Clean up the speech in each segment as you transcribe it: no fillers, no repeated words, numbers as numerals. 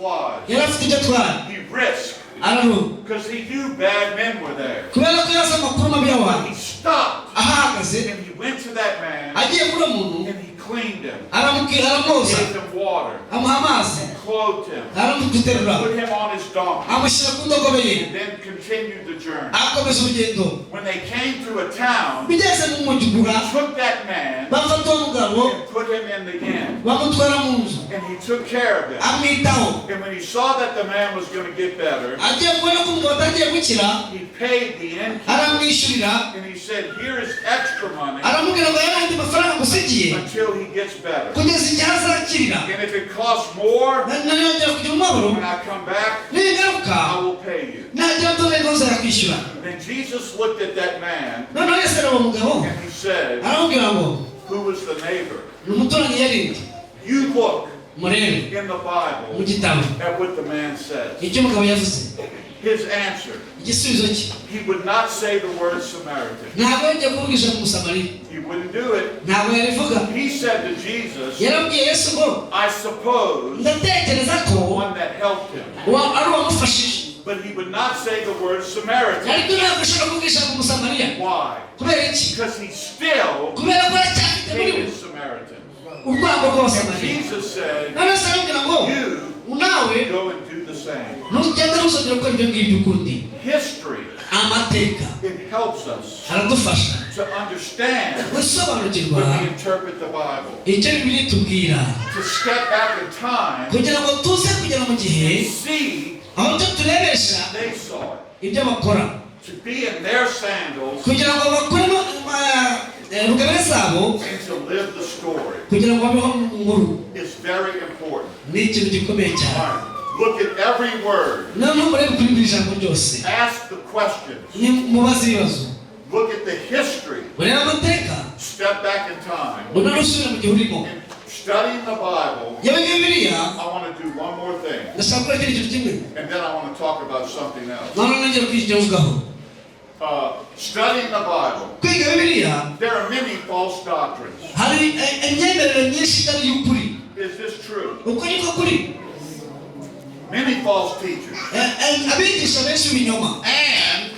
supplies. Yari afite ibyo atwara. He risked Araruha because he knew bad men were there. kubera ko yari amakuru mabi y'abantu. He stopped Ahahagaze and he went to that man agiye kuri uwo muntu and he cleaned him, aramubwira aramwoza gave him water, amuha amazi clothed him, aramuterura put him on his donkey, amushyira ku ndogobe ye and then continued the journey. Akomeza urugendo. When they came to a town, bigeze mu mujyi he took that man bafata uwo mugabo and put him in the inn, bamutwara mu nzu and he took care of him. Amwitaho. And when he saw that the man was going to get better, agiye kubona ko umugabo atagiye gukira he paid the innkeeper aramwishyurira and he said, "Here is extra money aramubwira ngo yarandi mafaranga ngusigiye until he gets better. Kugeza igihe azakirira. And if it costs more, nanongera kugira umubabaro when I come back, ningaruka I will pay you." nagira ndore nzayakwishyura. Then Jesus looked at that man noneho Yesu areba uwo mugabo and he said, aramubwira ngo "Who was the neighbor?" ni umuturanyi yarinde. You look murebe in the mu Bible gitabo at what the man says. Icyo umugabo yavuze. His answer, igisubizo cye he would not say the word Samaritan. Ntabwo yongeye kuvuga ijambo umusamariya. He wouldn't do it. Ntabwo yarivuga. He said to Jesus, yarabwiye Yesu ngo "I suppose ndatekereza ko one that helped him." Ari uwamufashije. But he would not say the word Samaritan. Ariko ntabwo ashobora kuvuga ijambo umusamariya. Why? Kubera iki? Because he still kubera ko aracyafite muri we hated Samaritans. Urwango And rw'abasamariya. Jesus said, none se aramubwira ngo "You nawe go and do the same." ntugende ntuzongere gukora ibyo ngibyo ukundi. History, amateka it helps us aradufasha to understand gusobanukirwa when we interpret the Bible. Icyo Bibiliya itubwira. To step back in time kugira ngo tuze kugera mu gihe and see aho icyo turebesha they saw it. Ibyo bakora. To be in their sandals kugira ngo bakuremo eh, rugabire zabo and to live the story kugira ngo babeho mu nkuru is very important. Ni ikintu gikomeye cyane. All right. Look at every word. Noneho murebe kuri buri jambo ryose. Ask the questions. Ni mubaze ibibazo. Look at the history. Urebe amateka. Step back in time. Unone usubire mu gihe urimo. And studying the Bible, yewe Bibiliya I want to do one more thing. Ndashaka gukora ikindi kintu kimwe. And then I want to talk about something else. Noneho nongere kwigira mvugaho. Studying the Bible, kwiga Bibiliya there are many false doctrines. Hari eh, imyemerere myinshi itari iy'ukuri. Is this true? Uko niko kuri. Many false teachers. Eh, eh, abigisha benshi b'ibinyoma. And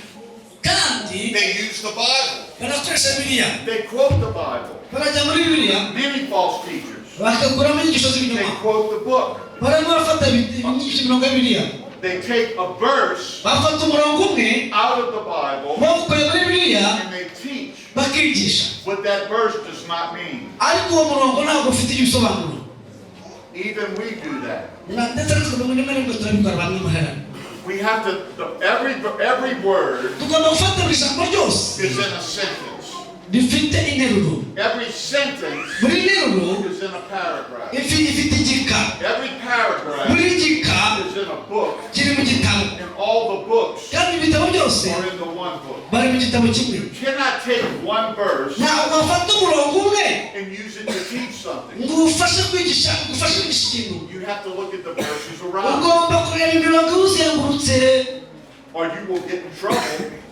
kandi they use the Bible. Barakoresha Bibiliya. They quote the Bible. Barajya muri Bibiliya Many false teachers. Bagakuramo inyigisho They z'ibinyoma. quote the book. Barimo barafata inyigisho imirongo ya Bibiliya. They take a verse bafata umurongo umwe out of the Bible bawukuye muri Bibiliya and they teach bakigisha what that verse does not mean. Ariko uwo murongo ntabwo ufite ibisobanuro. Even we do that. Na- ndetse natwe rimwe na rimwe turabikora bamwe muherana. We have to, every word tugomba gufata buri jambo ryose is in a sentence. Rifite interuro. Every sentence buri nteruro is in a paragraph. Ifite igika. Every paragraph buri gika is in a book. Kiri mu gitabo. And all the books kandi ibitabo byose are in the one book. Bari mu gitabo kimwe. You cannot take one verse ntabwo wafata umurongo umwe and use it to teach something. Ngo ufashe kwigisha ufashe kwigisha ikintu. You have to look at the verses around, ugomba kureba imirongo iwuzengurutse or you will get in trouble.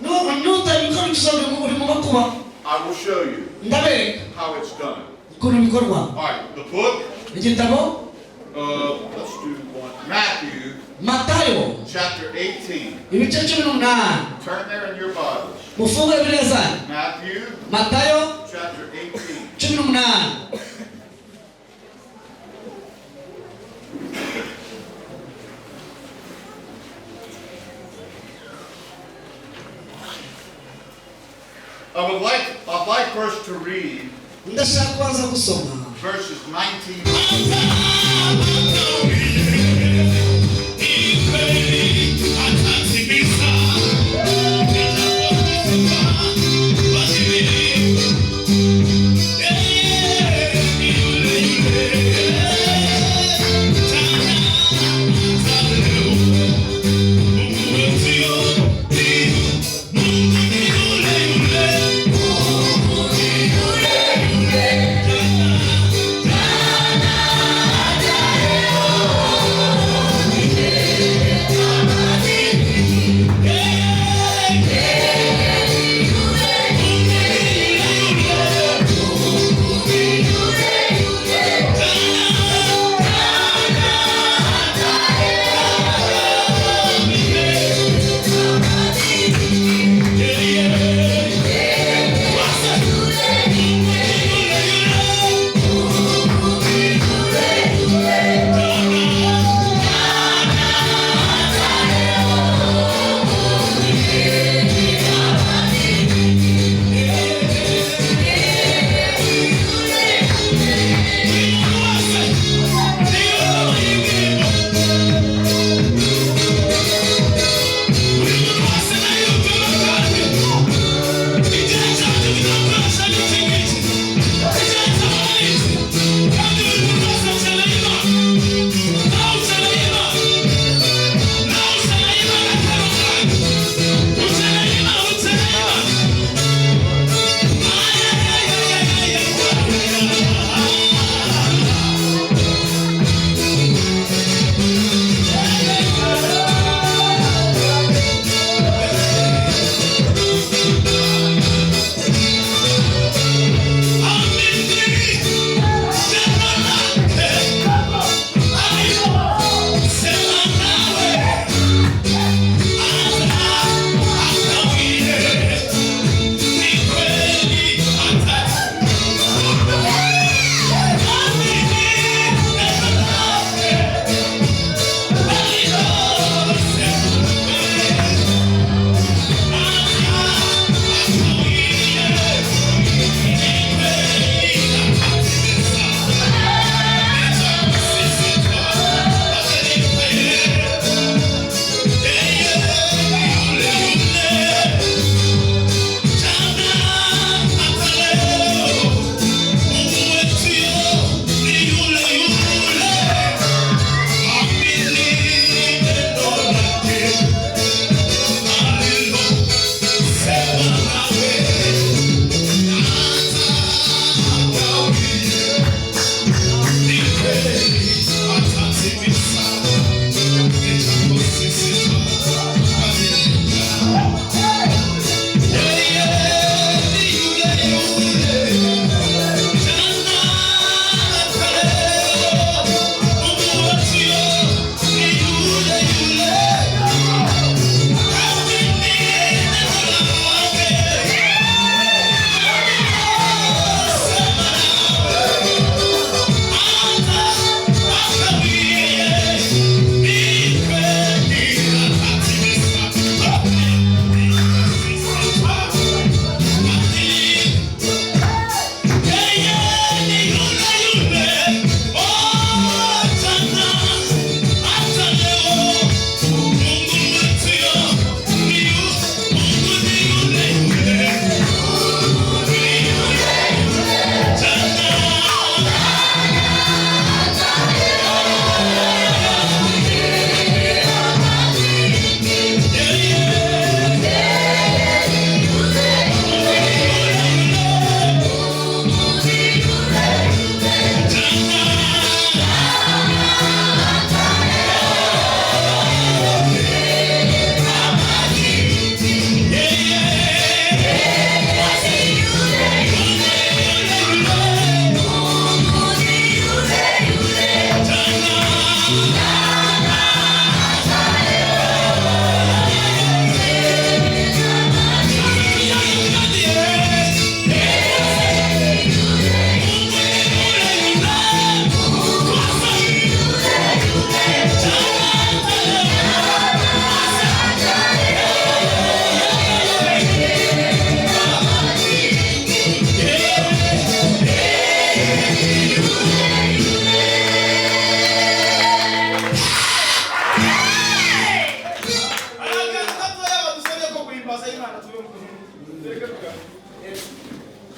Nutabikora uzaba uri mu makuba. I will show you ndabereka how it's done. Ukuntu bikorwa. All right, the book, igitabo let's do one. Matthew Matayo chapter 18. Ibice 18. Turn there in your Bibles. Mufungure Bibiliya zanyu. Matthew Matayo chapter 18. 18. I'd like for us to read ndashaka kubanza gusoma verses 19.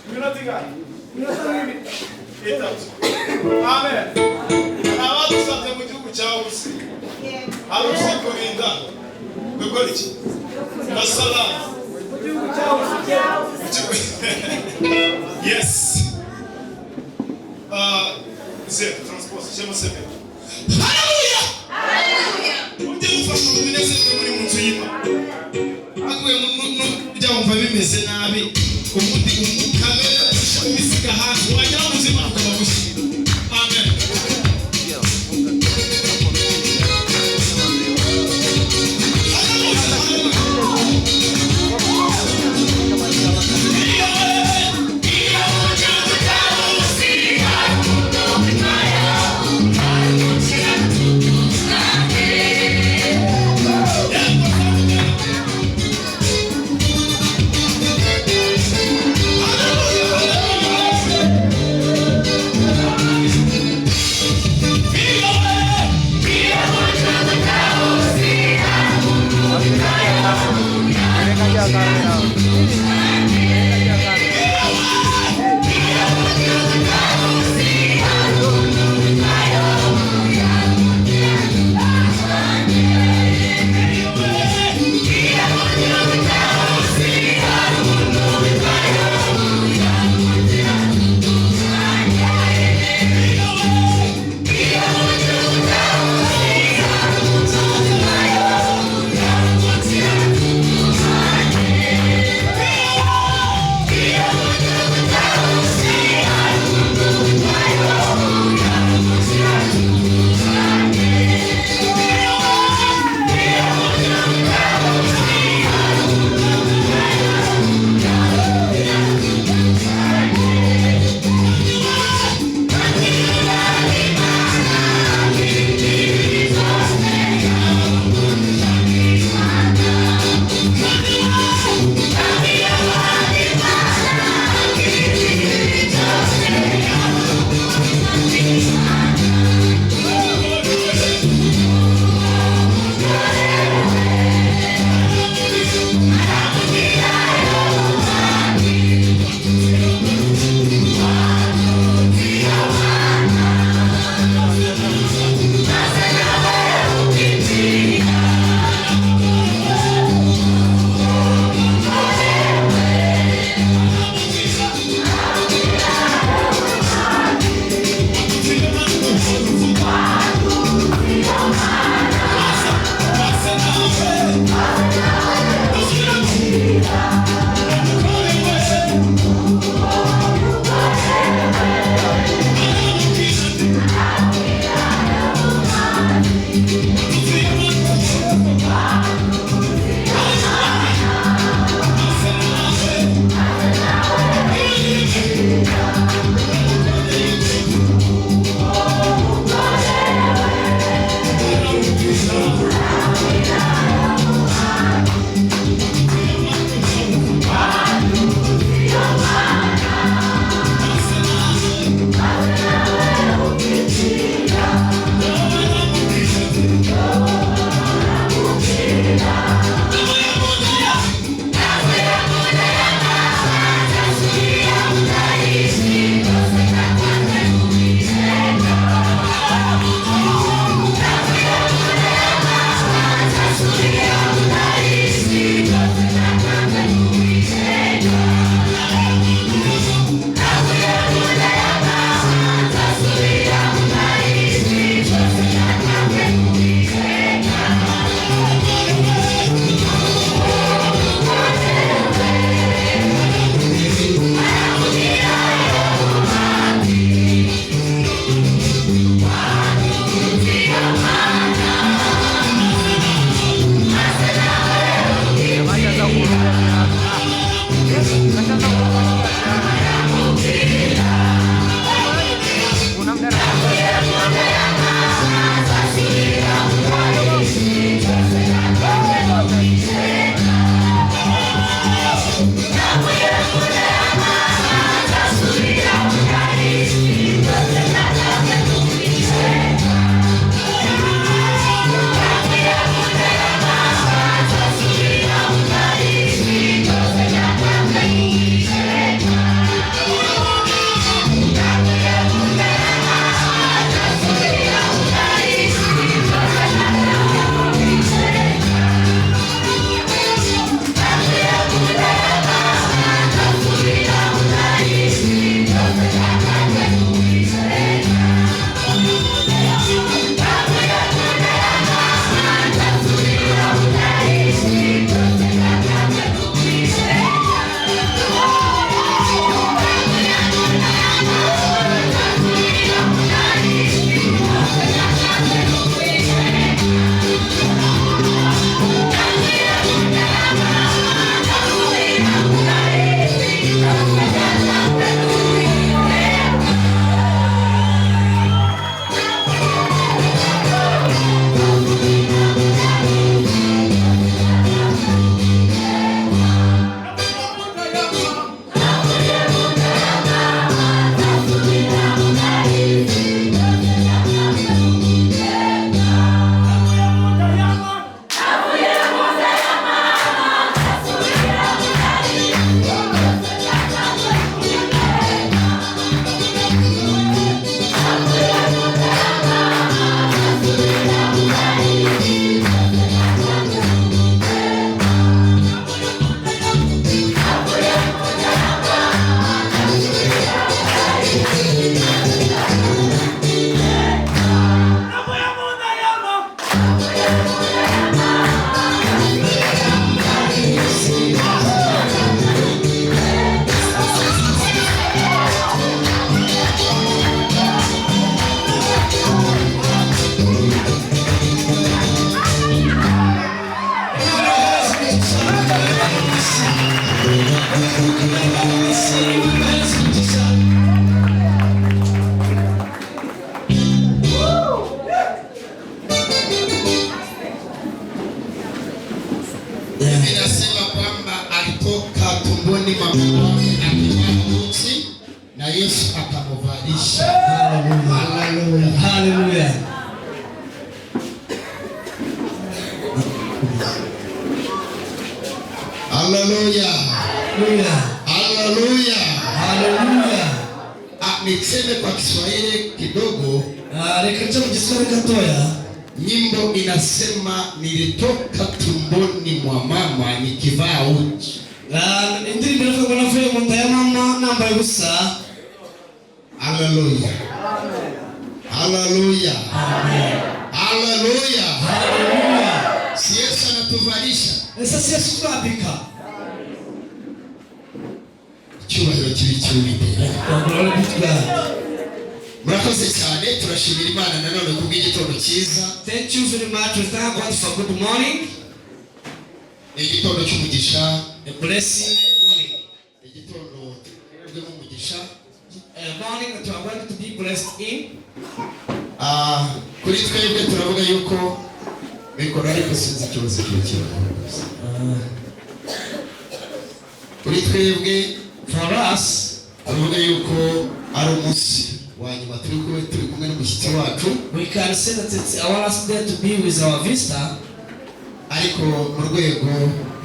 Iminota ingahe? Itatu. Amen. Hari abadusabye mu gihugu cya Burusi. Hari usikurinda. Dukora iki? Ndasaba. Mu gihugu cya Burusi. Yes. Zero, transpose, shyiramo sebe. Haleluya! Ujye gufasha umuntu unezerwe muri mu nzu y'Imana. Aguye ujya wumva bimeze nabi, ubundi kamere ubisiga hasi, wagera mu nzu y'Imana ukaba mushya. Amen. Haleluya, haleluya. Biblia inasema kwamba alitoka tumboni mwa mama wake akivaa uchi na Yesu akamvalisha. Hallelujah. Haleluya. Hallelujah. Haleluya. Hallelujah. Haleluya. Hallelujah. Ah, niseme kwa Kiswahili kidogo. Ah, reka nce mu Giswahili gatoya. Nyimbo inasema, "Nilitoka tumboni mwa mama nikivaa uchi." Ah, indirimbo iravuga ngo navuye mu nda ya mama nambaye ubusa. Haleluya. Haleluya. Haleluya. Hallelujah. Si Yesu anatuvalisha? Ese si Yesu utwambika? Icyubahiro kibe icy'Uwiteka. Glory be to God. Murakoze cyane, turashimira Imana nanone kubw'igitondo cyiza. Thank you very much. We thank God for good morning. Ni igitondo cy'umugisha. A blessing morning. Igitondo tuberwemo umugisha. A morning that we are going to be blessed in. Ah, kuri twebwe turavuga yuko mikoro, ariko sinzi ikibazo kiba. Kuri twebwe, For us, turavuga yuko ari umunsi wa nyuma turi kumwe n'umushyitsi wacu. We can say that it's our last day to be with our visitor, Ariko mu rwego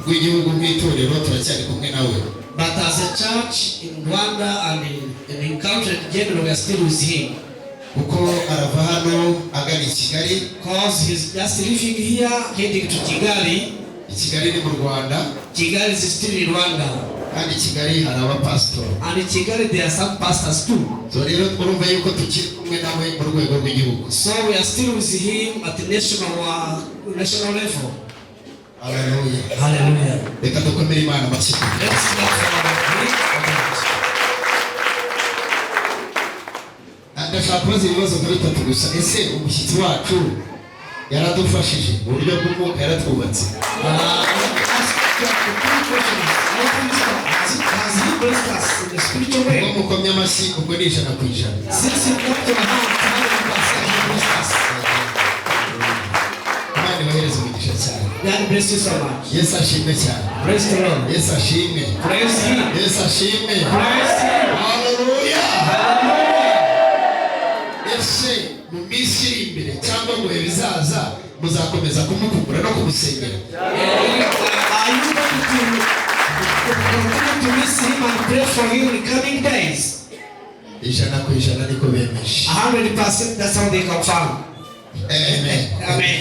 rw'igihugu rw'itorero turacyari kumwe nawe. But as a church in Rwanda and in country in general, we are still with him. Kuko arava hano agana i Kigali. Because he's just leaving here, heading to Kigali. I Kigali ni mu Rwanda. Kigali is still in Rwanda. Kandi i Kigali hari abapasitori. And in Kigali, there are some pastors too. So rero urumva yuko tukiri kumwe nawe mu rwego rw'igihugu. So we are still with him at the national level. Haleluya. Hallelujah. Reka dukomere Imana amashyi. Let's clap for our great God. Ndashaka kubaza ibibazo nka bitatu gusa. Ese umushyitsi wacu yaradufashije mu buryo bw'umwuka, yaratwubatse? I want to ask you two questions. Our minister, has he blessed us in the spiritual Ubwo way? mukomye amashyi, ubwo ni 100%. Since he clapped your hand, 100% he blessed us. Imana ibahereze umugisha cyane. God bless you so much. Yesu ashimwe cyane. Praise the Lord. Yesu ashimwe. Praise him. Yesu ashimwe. Praise him. Haleluya. Hallelujah. Ese mu minsi iri imbere cyangwa mu bihe bizaza muzakomeza kumukumbura no kumusengera? Are you going to continue to miss him and pray for him in coming days? 100% niko bemeje. 100%, that's how they confirm. Amen. Amen.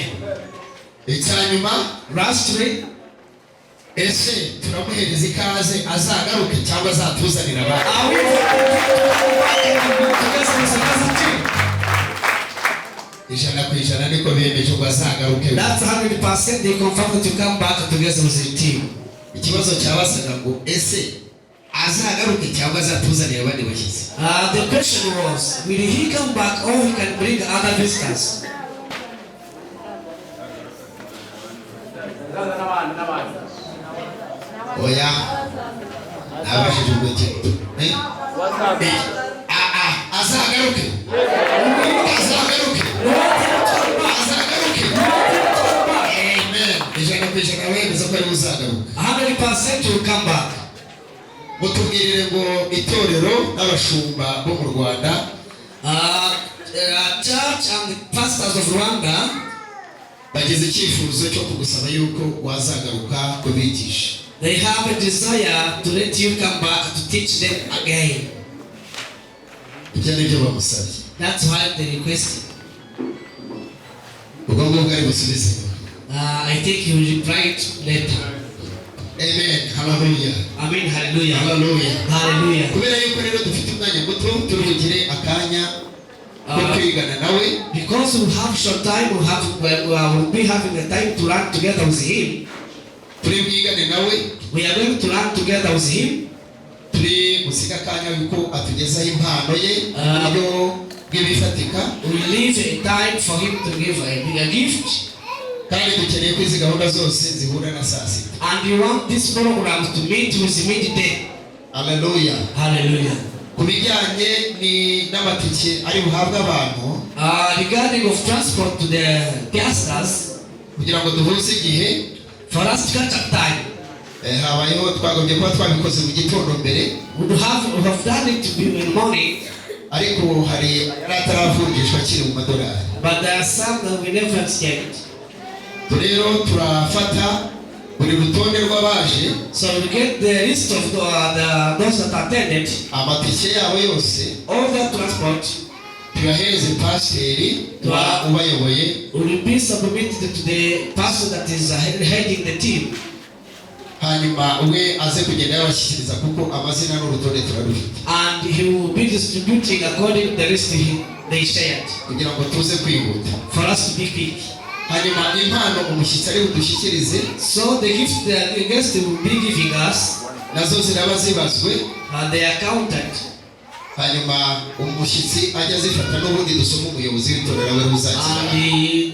Icya nyuma. Lastly, Ese turamuhereza ikaze azagaruke cyangwa azatuzanira abandi? Are we going to come back and be together with another team? 100% niko bemeje ngo azagaruke. That's 100%, they confirm to come back together with the team. Ikibazo cyabasaga ngo ese azagaruke cyangwa azatuzanira abandi bashyitsi? The question was, will he come back or he can bring other visitors? Zaza n'abandi n'abandi. Oya, nabashije ubwo. Eh? Wazaza. Ah, ah, azagaruke, azagaruke, azagaruke. Amen. 100% wemeza ko ari uzagaruka. 100% will come back. Mutubwirire ngo itorero n'abashumba bo mu Rwanda Church and the pastors of Rwanda bagize icyifuzo cyo kugusaba yuko wazagaruka kubigisha. They have a desire to let you come back to teach them again. Ibyo ni byo bamusabye. That's why they requested. Ubwo ngubwo ari busubize inyuma. I think he will reply it later. Amen, haleluya. Amen. Hallelujah. Haleluya. Hallelujah. Kubera yuko rero dufite umwanya muto, turi bugire akanya. ko kwigana nawe. Because we have short time, we will be having a time to learn together with him. Turi bwigane nawe. We are going to learn together with him. Turi busiga akanya yuko atugezaho impano ye mu Ah. buryo bw'ibifatika. We leave a time for him to give a bigger gift. Kandi dukeneye ko izi gahunda zose zihura na saa sita. And we want this program to meet with midday. Aleluya. Hallelujah. Ku bijyanye ni n'amatike ari buhabwe abantu, Regarding of transport to the pastors, kugira ngo duhuze igihe, for us to catch up time, habayeho twagombye kuba twabikoze mu gitondo mbere, we have done it to be in the morning, ariko hari ayari ataravunjishwa akiri mu madolari. But there are some that we never exchanged. Rero turafata buri rutonde rw'abaje, So we get the list of those that attended, amatike yabo yose, all their transport tuyahereze pasiteri ubayoboye, will be submitted to the pastor that is heading the team. Hanyuma we aze kugenda yabashyikiriza kuko amazina n'urutonde turarufite, And he will be distributing according to the list they shared kugira ngo tuze kwihuta. For us to be quick. Hanyuma impano umushyitsi ari budushyikirize, So the gift the guest will be giving us, nazo ziraba zibazwe, they are counted. Hanyuma umushyitsi ajya azifata n'ubundi dusoma umuyobozi w'itorero abe uzakira.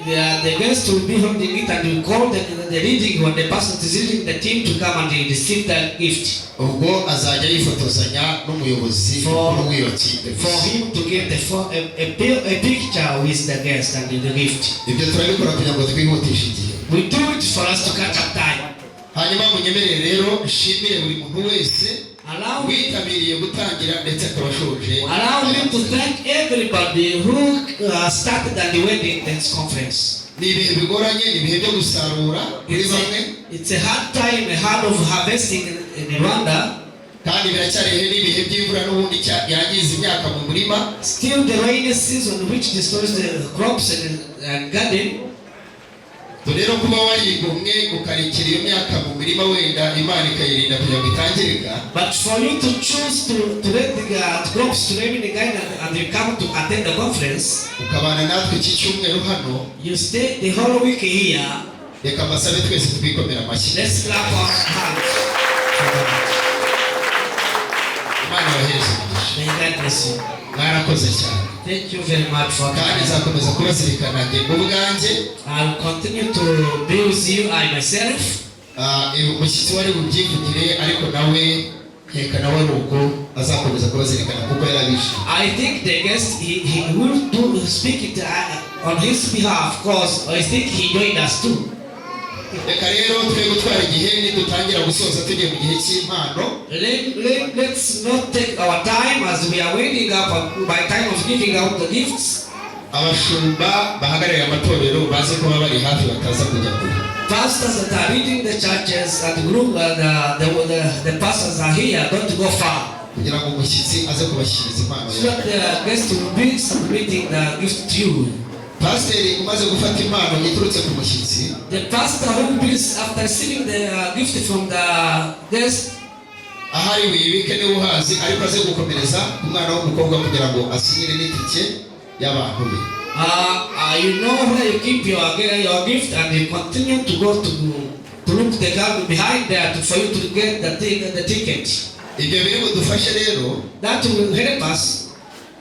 And the guest will be holding it and will call the leading when the pastor is leading the team to come and receive the gift. Ubwo azajya yifotozanya n'umuyobozi mukuru w'iyo kipe. For him to get the, fo- a picture with the guest and the gift. Ibyo turabikora kugira ngo twihutishe igihe. We do it for us to catch up time. Hanyuma munyemerere rero nshimire buri muntu wese Allow me, witabiriye gutangira ndetse akaba ashoje. Allow me to thank everybody who started and went this conference. Ni ibihe bigoranye, ni ibihe byo gusarura kuri It's bamwe. It's a hard time, a hard of harvesting in Rwanda. Kandi biracyari n'ibihe by'imvura n'ubundi yangiza imyaka mu murima. Still the rainy season, which destroys the crops and garden. Rero kuba warigomwe ukarekera iyo myaka mu mirima, wenda Imana ikayirinda kugira ngo itangirika, But for you to choose to let the crops to remain in the garden and you come to attend the conference, ukabana natwe iki cyumweru hano, you stay the whole week here. Reka mbasabe twese twikomera amashyi. Let's clap our hands for them. Imana ibahereze umugisha. May God bless you. Mwarakoze cyane. Thank you very much for Kandi coming. nzakomeza kubazirikana njye ubwanjye. I will continue to be with you, I myself. Ah, umushyitsi wari bubyivugire, ariko nawe nkeka nawe ari uko azakomeza kubazirikana kuko yarabishimiye. I think the guest, he will do speak it on his behalf because I think he joined us too. Reka rero twe gutwara igihe, nidutangira gusoza tugiye mu gihe cy'impano. Let's not take our time as we are waiting up by time of giving out the gifts. Abashumba bahagarariye amatorero baze kuba bari hafi, bataza kujya kure. Pastors that are leading the churches and group, the pastors are here, don't go far. Kugira ngo umushyitsi aze kubashyikiriza impano So yawe. that the guest will be submitting the gift to you. Pasiteri umaze gufata impano iturutse ku mushyitsi, The pastor who is after receiving the gift from the guest, ahari wibike niba uhazi, ariko aze gukomereza ku mwana w'umukobwa kugira ngo asinyire n'itike y'abantu be. You know where you keep your gift and you continue to go to look the girl behind there for you to get the ticket. Ibyo biri budufashe rero, That will help us.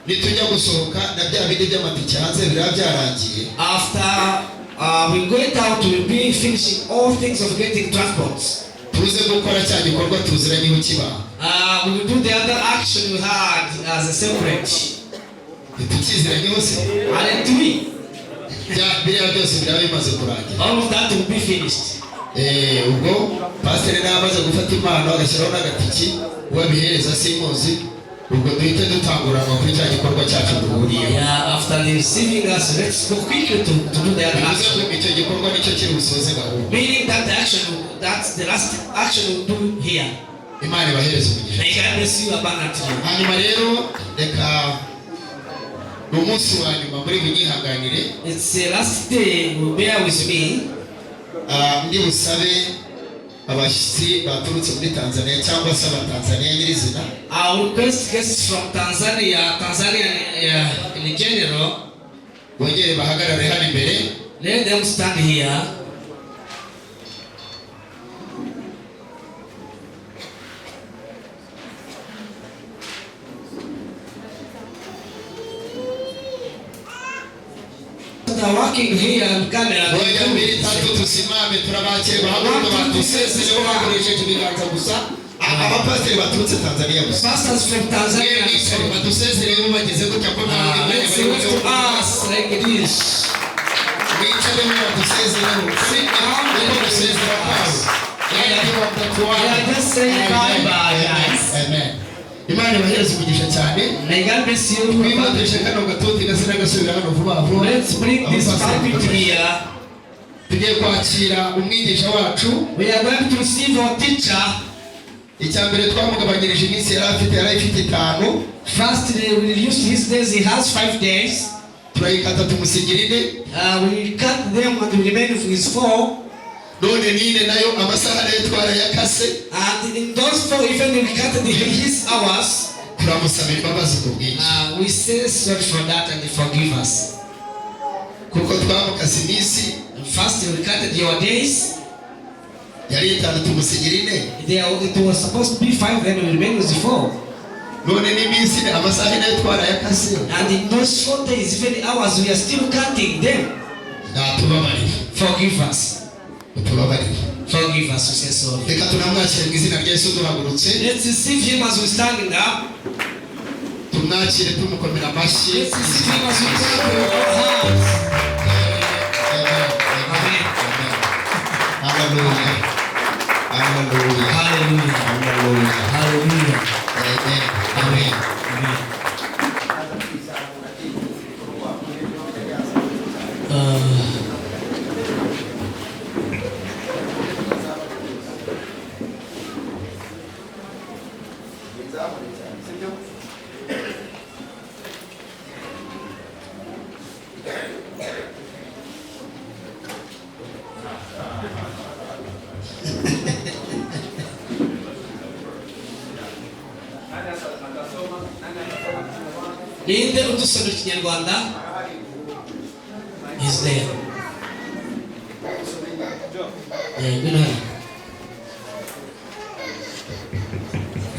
Nitujya gusohoka na bya bindi by'amatike hanze biraba byarangiye. After we go out, we'll be finishing all things of getting transports. Tuze gukora cya gikorwa tuziranyeho kiba. We will do the other action we had as a separate. Ntitukiziranyeho se? And we, Biriya byose biraba bimaze kurangira. All of that will be finished. Ubwo pasiteri nawe amaze gufata impano agashyiraho n'agatiki, uwabihereza simuzi, ubwo duhite dutanguranwa kuri cya gikorwa cyacu duhuriyeho. Yeah, after receiving us, let's go quickly to do the other Bivuze action. ngo icyo gikorwa nicyo kiri busoze gahunda. Meaning that the action, that's the last action we'll do here. Imana ibahereze umugisha. May God bless you abundantly. Hanyuma rero reka ni umunsi wa nyuma muri bunyihanganire. It's the last day, will bear with me. Ndi busabe Abashyitsi baturutse muri Tanzania cyangwa se Abatanzaniya nyirizina. I will request guests from Tanzania, Tanzania in general, bongere bahagarare hano imbere. Let them stand here. They are working here on camera. Moja, mbili, tatu, tusimame. Turabakire, bahaguruke badusezereho bakoresheje ibiganza gusa. Abapasiteri baturutse Tanzania gusa. Pastors from Tanzania. Mwicare badusezereho bageze gutya ko nta wundi mwanya Let's bari wave buze. to us like this. Mwicareho badusezereho, niko gusezera kwabo. We are just saying bye bye, guys. Amen. Imana ibahereze umugisha cyane. May God bless you. Twihutishe kano gatuti gasa n'agasubira hano vuba vuba. Let's bring this Abapasiteri pulpit here. tugiye kwakira umwigisha wacu. We are going to receive our teacher. Icya mbere, twamugabanyirije iminsi yari afite, yari ifite 5. Firstly, we reduced his days. He has 5 days. Turayikata tumusigira 4. We cut them and we remain with his four. None n'ine nayo amasaha nayo twarayakase. And in those four, even we cut his hours. Turamusaba imbabazi ku bwinshi. We say sorry for that and he forgive us. Kuko twamukase iminsi. First, we cut your days. Yari 5, tumusigira 4. It was supposed to be five, then we remain with four. None n'iminsi ine, amasaha nayo twarayakase. And in those 4 days, even the hours, we are still counting them. Natubabarire. Forgive us. Utubabarire. Forgive us, we say sorry. Reka tunamwakire mu izina rya Yesu duhagurutse. Let's receive him as we standing up. Tumwakire tumukomera amashyi. Let's receive him as we clap with our hands. Amen. Amen. Hallelujah. Hallelujah. Hallelujah. Hallelujah. Hallelujah. Amen. Amen. Amen. Ninde udusomera Ikinyarwanda? Is there? Yeah, ngwino hano.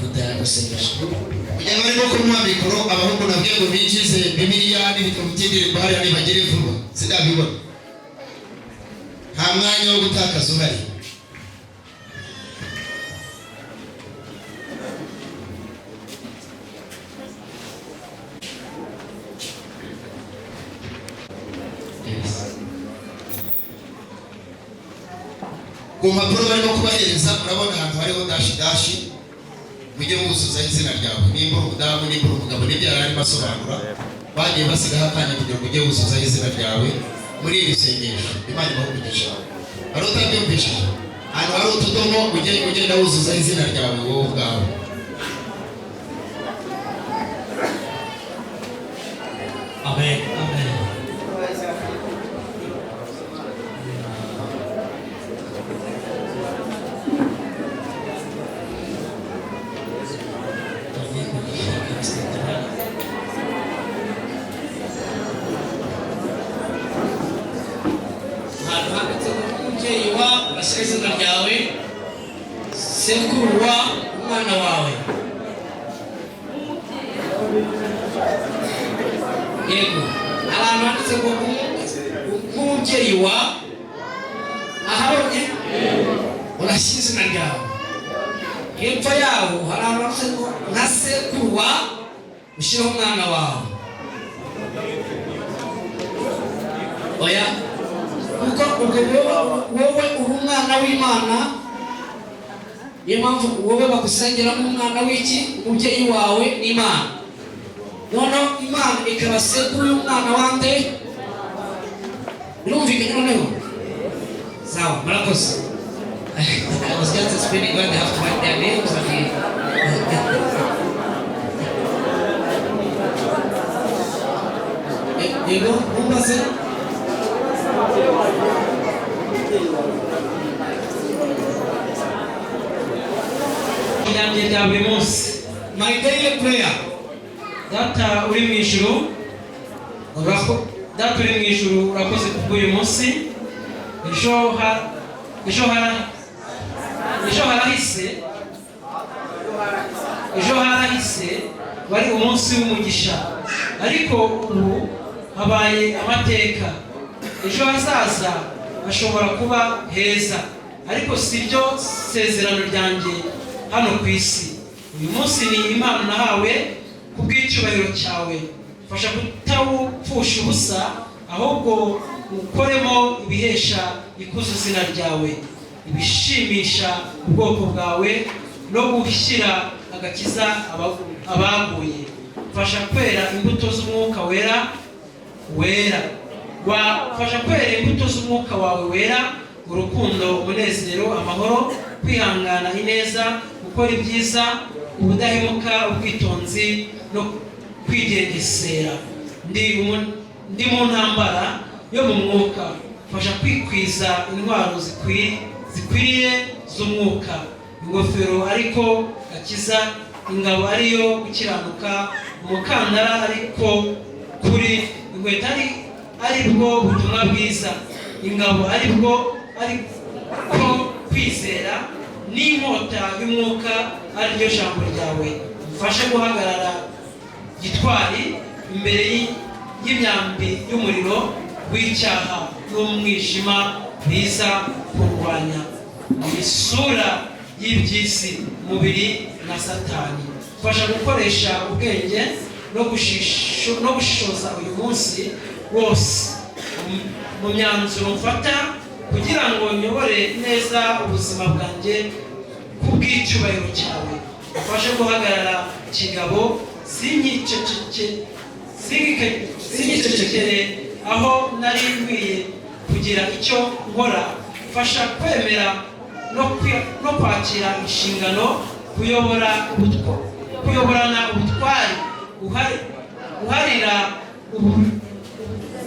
Fata agasengesho. Kugira barimo kumuha mikoro, abahungu nabwiye ngo binjize Bibiliya n'ibitabo by'indirimbo hariya nibagere vuba, sindabibona, nta mwanya wo gutakaza uhari. Yes. Ku mpapuro barimo kubahereza murabona ahantu hariho dash dash, mujye wuzuzaho izina ryawe, nimba uri umudamu, nimba uri umugabo, n'ibyo yari arimo asobanura. Bagiye basigaho akanya kugira ngo ujye wuzuzaho izina ryawe muri iri sengesho. Imana ibahe umugisha. Hari utabyumvishije? Ahantu hari utudomo ujye ugenda wuzuzaho izina ryawe wowe ubwawe. Amen. Amen. Ahantu handitse ngo umubyeyi wa, urashyira izina ryawe, sekuru wa, umwana wawe. Yego, ahantu handitse ngo nk'umubyeyi wa, ahabonye urashyira izina ryawe. Hepfo yaho hari ahantu handitse ngo nka sekuru wa, ushyiraho umwana wawe. Oya, kuko ubwo wowe uri umwana w'Imana, niyo mpamvu wowe bagusengera nk'umwana w'iki? Umubyeyi wawe n'Imana. Noneho Imana ikaba sekuru y'umwana wande. Birumvikanye noneho? Sawa, murakoze. I was just explaining when they have to write their names and the Yego, mumbaze. Ryanjye rya buri munsi. My daily prayer. Data uri mu ijuru, Data uri mu ijuru, urakoze kubw'uyu munsi. Ejo harahise, ejo harahise wari umunsi w'umugisha, ariko ubu habaye amateka. Ejo hazaza hashobora kuba heza, ariko si ryo sezerano ryanjye hano ku isi. Uyu munsi ni impano nahawe ku bw'icyubahiro cyawe. Fasha kutawupfusha ubusa, ahubwo ukoremo ibihesha ikuzo izina ryawe, ibishimisha ubwoko bwawe no gushyira agakiza abaguye. Fasha kwera imbuto z'umwuka wera, wafasha kwera imbuto z'umwuka wawe wera: urukundo, umunezero, amahoro, kwihangana, ineza, gukora ibyiza, ubudahemuka, ubwitonzi no kwigengesera. Ndi mu ntambara yo mu mwuka. Fasha kwikwiza intwaro zikwiriye z'umwuka: ingofero ariko gakiza, ingabo ariyo gukiranuka, umukandara ariko kuri, inkweto ari bwo butumwa bwiza, ingabo ari bwo ariko kwizera, n'inkota y'umwuka ari ryo jambo ryawe. Mfashe guhagarara gitwari imbere y'imyambi y'umuriro w'icyaha n'umwijima biza kurwanya mu isura y'iby'isi, umubiri na Satani. Fasha gukoresha ubwenge no gushishoza uyu munsi wose mu myanzuro mfata, kugira ngo nyobore neza ubuzima bwanjye ku bw'icyubahiro cyawe. Ufashe guhagarara kigabo, sinkicecekere aho nari nkwiye kugira icyo nkora. Fasha kwemera no kwakira inshingano, kuyoborana ubutwari, guharira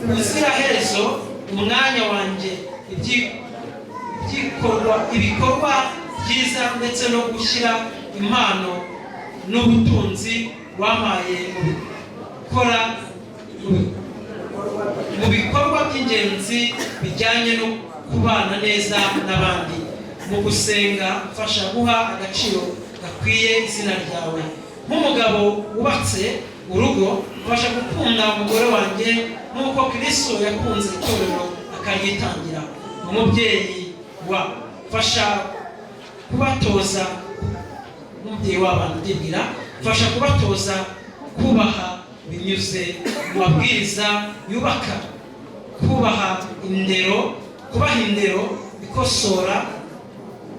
ubuziraherezo umwanya wanjye ibikorwa byiza, ndetse no gushyira impano n'ubutunzi wampaye mu bikorwa by'ingenzi bijyanye no kubana neza n'abandi. Mu gusenga, mfasha guha agaciro gakwiye izina ryawe. Nk'umugabo wubatse urugo, mfasha gukunda umugore wanjye nk'uko Kristo yakunze itorero akaryitangira. Umubyeyi wa fasha kubatoza, nk'umubyeyi w'abana ndibwira, fasha kubatoza kubaha binyuze mu mabwiriza yubaka, kubaha indero, kubaha indero ikosora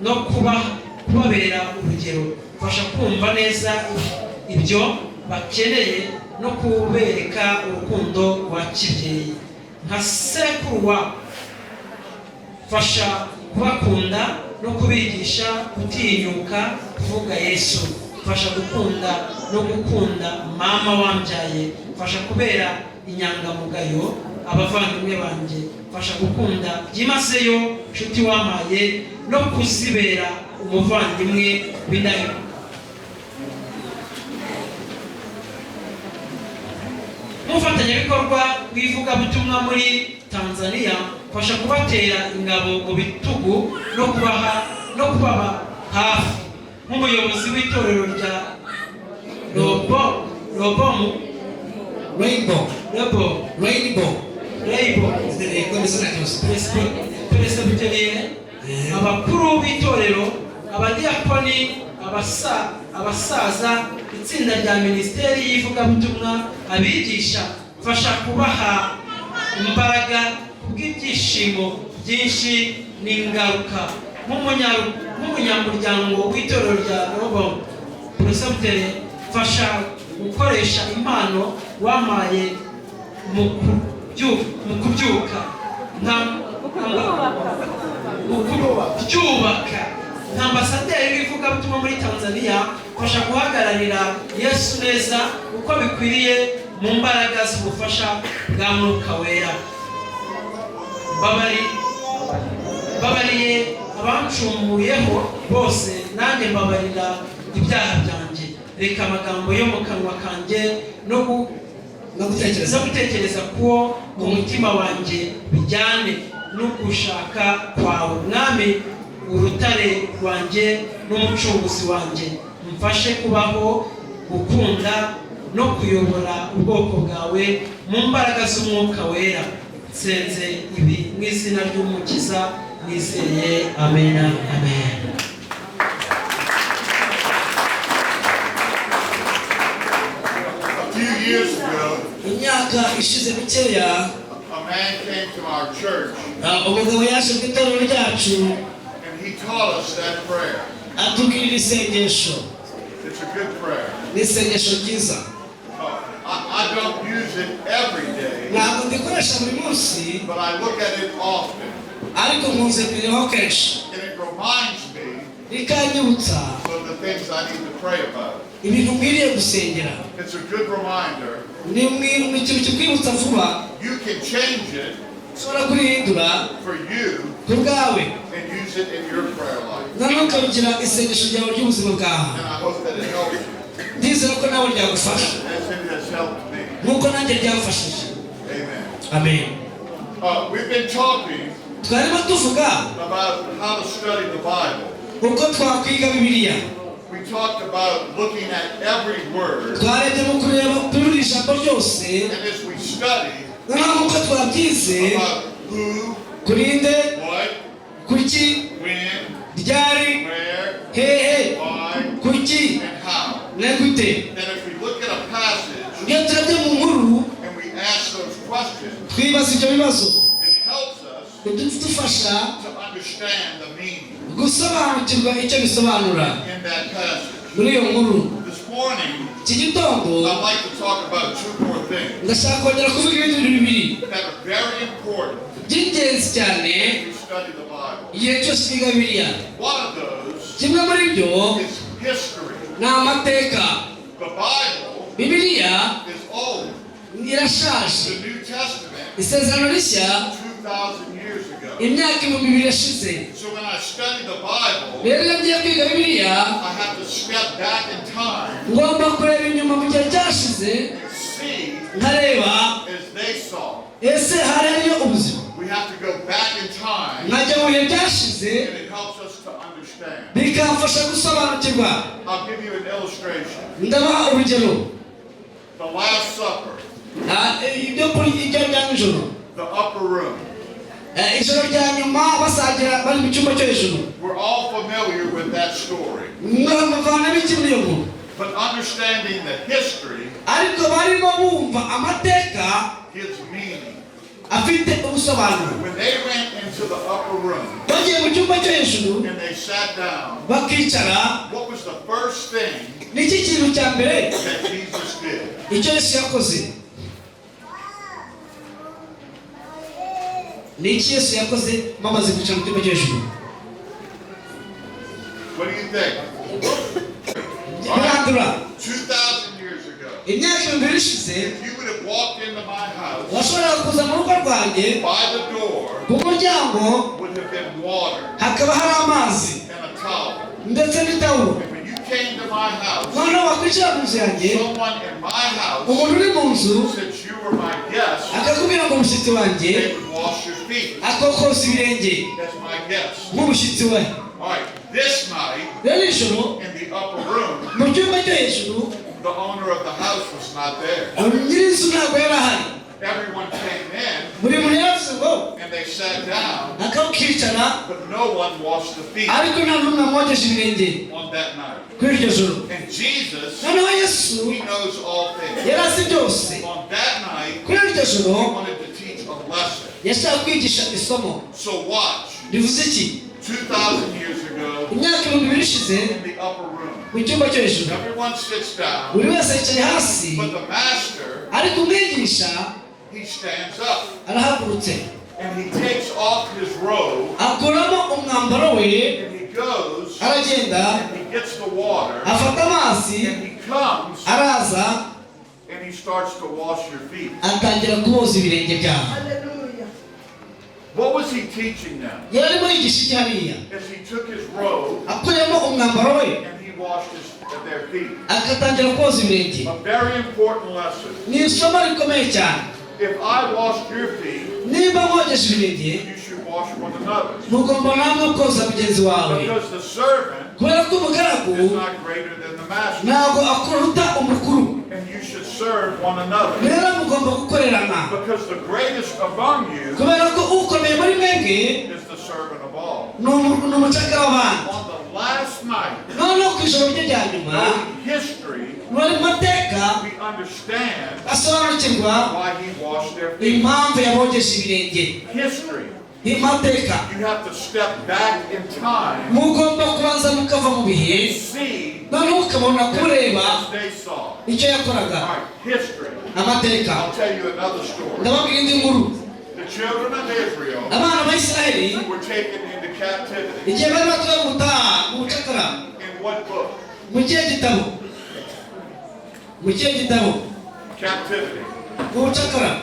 no kubabera urugero. Fasha kumva neza ibyo bakeneye no kubereka urukundo rwa kibyeyi. Nka sekuru wa, fasha kubakunda no kubigisha gutinyuka kuvuga Yesu. Fasha gukunda no gukunda mama wambyaye. Fasha kubera inyangamugayo abavandimwe banjye. Fasha gukunda byimazeyo inshuti wampaye no kuzibera umuvandimwe w'indahemuka. Nk'umufatanyabikorwa w'ivugabutumwa muri Tanzania, fasha kubatera ingabo mu bitugu no kubaba hafi. Nk'umuyobozi w'itorero rya Robomu Rainbow. Robo Rainbow. Rainbow Komeza, nta kibazo. Presbyterienne, abakuru b'itorero, abadiyakoni, abasaza, itsinda rya minisiteri y'ivugabutumwa, abigisha, fasha kubaha imbaraga kubw'ibyishimo byinshi n'ingaruka. Nk'umunyamuryango w'itorero rya Robo Presbyterienne, fasha gukoresha impano wampaye mu kubyuka nka mu kubyubaka. Nka ambasaderi w'ivugabutumwa muri Tanzania, fasha guhagararira Yesu neza uko bikwiriye mu mbaraga z'ubufasha bwa Mwuka Wera. Babariye abancumuyeho bose, nanjye mbabarira. Ibyaha byanjye. Reka amagambo yo mu kanwa kanjye No gutekereza no gutekereza kuwo mu mutima wanjye bijyane no gushaka kwawe, Mwami, urutare rwanjye n'umucunguzi wanjye. Mfashe kubaho, gukunda no kuyobora ubwoko bwawe mu mbaraga z'Umwuka Wera. Nsenze ibi mu izina ry'Umukiza nizeye. Amena, amen. A few years ago, Imyaka ishize mikeya, a man came to our church umugabo yaje mu itorero ryacu, and he taught us that prayer. Atubwirira isengesho. It's a good prayer. Ni isengesho ryiza. I don't use it every day, Ntabwo ndikoresha buri munsi, but I look at it often. Ariko nkunze kuyirebaho kenshi. And it reminds me Rikanyibutsa of the things I need to pray about. Ibintu nkwiriye gusengera. It's a good reminder. Ni ikintu kikwibutsa vuba. You can change it Ushobora kurihindura for you ku bwawe and use it in your prayer life. Noneho ukabigira isengesho ryawe ry'ubuzima bwawe. And I hope that it helps you Ndizera ko nawe ryagufasha as it has helped me. nk'uko nanjye ryamfashije. Amen. Amen. We've been talking Twarimo tuvuga about how to study the Bible. Uko twakwiga Bibiliya. We talked about looking at every word. Twarebye mu kureba kuri buri jambo ryose. And as we study Noneho nk'uko twabyize about who, kurinde, what, kuki, when, ryari, where, hehe, why, kuki, and how. Na gute. Then if we look at a passage Iyo turebye mu nkuru and we ask those questions, twibaza ibyo bibazo, it helps us bidufasha to understand the meaning gusobanukirwa icyo bisobanura in that passage. Muri iyo nkuru. This morning, Iki gitondo, I'd like to talk about two more things ndashaka kongera kuvuga ibindi bintu bibiri that are very important by'ingenzi cyane as we study the Bible. Igihe cyose twiga Bibiliya. One of those Kimwe muri byo is history. Ni amateka. The Bible Bibiliya is old. Irashaje. The New Testament, Isezerano Rishya, 2,000 years ago. Imyaka 2000 yashize. So when I study the Bible, Rero iyo ngiye kwiga Bibiliya, I have to step back in time ngomba kureba inyuma mu gihe cyashize, and see nkareba as they saw. Ese hari hariyo ubuzima. We have to go back in time, Nkajya mu bihe byashize, and it helps us to understand. Bikamfasha gusobanukirwa. I'll give you an illustration. Ndabaha urugero. The Last Supper, Ibyo kurya, ibyo bya nijoro, the upper room. Ijoro rya nyuma basangira bari mu cyumba cyo hejuru. We're all familiar with that story. Mwavanamo iki muri iyo nkuru? But understanding the history Ariko barimo bumva amateka gives meaning. Afite ubusobanuro. When they went into the upper room Bagiye mu cyumba cyo hejuru and they sat down, bakicara, what was the first thing niki kintu cya mbere that Jesus did? Icyo Yesu yakoze? Ni iki Yesu yakoze bamaze kwicara mu cyumba cyo hejuru? What do you think? Birandura. 2,000 years ago, Imyaka 2000 ishize, if you would have walked into my house, washoboraga kuza mu rugo rwanjye, by the door ku muryango would have been water hakaba hari amazi and a towel. Ndetse n'itawulo. And when you came to my house, Noneho wakwicara mu nzu yanjye, someone in my house, umuntu uri mu nzu since you were my guest, akakubwira ngo umushyitsi wanjye, they would wash your feet. Akokoza ibirenge That's my guest. nk'umushyitsi we. All right, this night Rero nijoro in the upper room, mu cyumba cyo hejuru, the owner of the house was not there. Nyir'inzu ntabwo yari ahari. Everyone came in Buri muntu yaravuze ngo and they sat down, akawukicara, but no one washed the feet ariko nta n'umwe amwogeje ibirenge on that night. Kuri iryo joro. And Jesus, Noneho Yesu he knows all things. yari azi byose. On that night, Kuri iryo joro he wanted to teach a lesson. yashaka kwigisha isomo. So watch. Bivuze iki? 2,000 years ago, Imyaka 2000 ishize, in the upper room, mu cyumba cyo hejuru, everyone sits down, buri wese yicaye hasi, but the master, ariko umwigisha he stands up arahagurutse, and he takes off his robe akuramo umwambaro we, and he goes aragenda, and he gets the water afata amazi, and he comes araza, and he starts to wash your feet. Atangira kuboza ibirenge byabo. What was he teaching them? Yari arimo yigisha iki hariya? As he took his robe Akuyemo umwambaro we and he washed their feet. Agatangira koza ibirenge. A very important lesson. Ni isomo rikomeye cyane. If I washed your feet, Niba mwogeje ibirenge, you should wash one another. Mugomba namwe koza mugenzi wawe. Because the servant Kubera ko umugaragu is not greater than the master. Ntabwo akuruta umukuru. And you should serve one another. Rero mugomba gukorerana. Because the greatest among you Kubera ko ukomeye muri mwebwe is the servant of all. Ni umu- ni umucakara w'abandi. On the last night, Noneho ku ijoro rye rya nyuma, knowing history, muri mateka, we understand asobanukirwa why he washed their feet. Impamvu yabogeje ibirenge. History. Amateka. You have to step back in time Mugomba kubanza mukava mu bihe, and see noneho ukabona kureba as they saw. Icyo yakoraga. All right, history. Amateka. I'll tell you another story. Ndababwira indi nkuru. The children of Israel Abana ba Isiraheli were taken into captivity. Igihe bari batuye mu butaha mu bucakara. In what book? Mu kihe gitabo? Mu kihe gitabo? Captivity. Mu bucakara.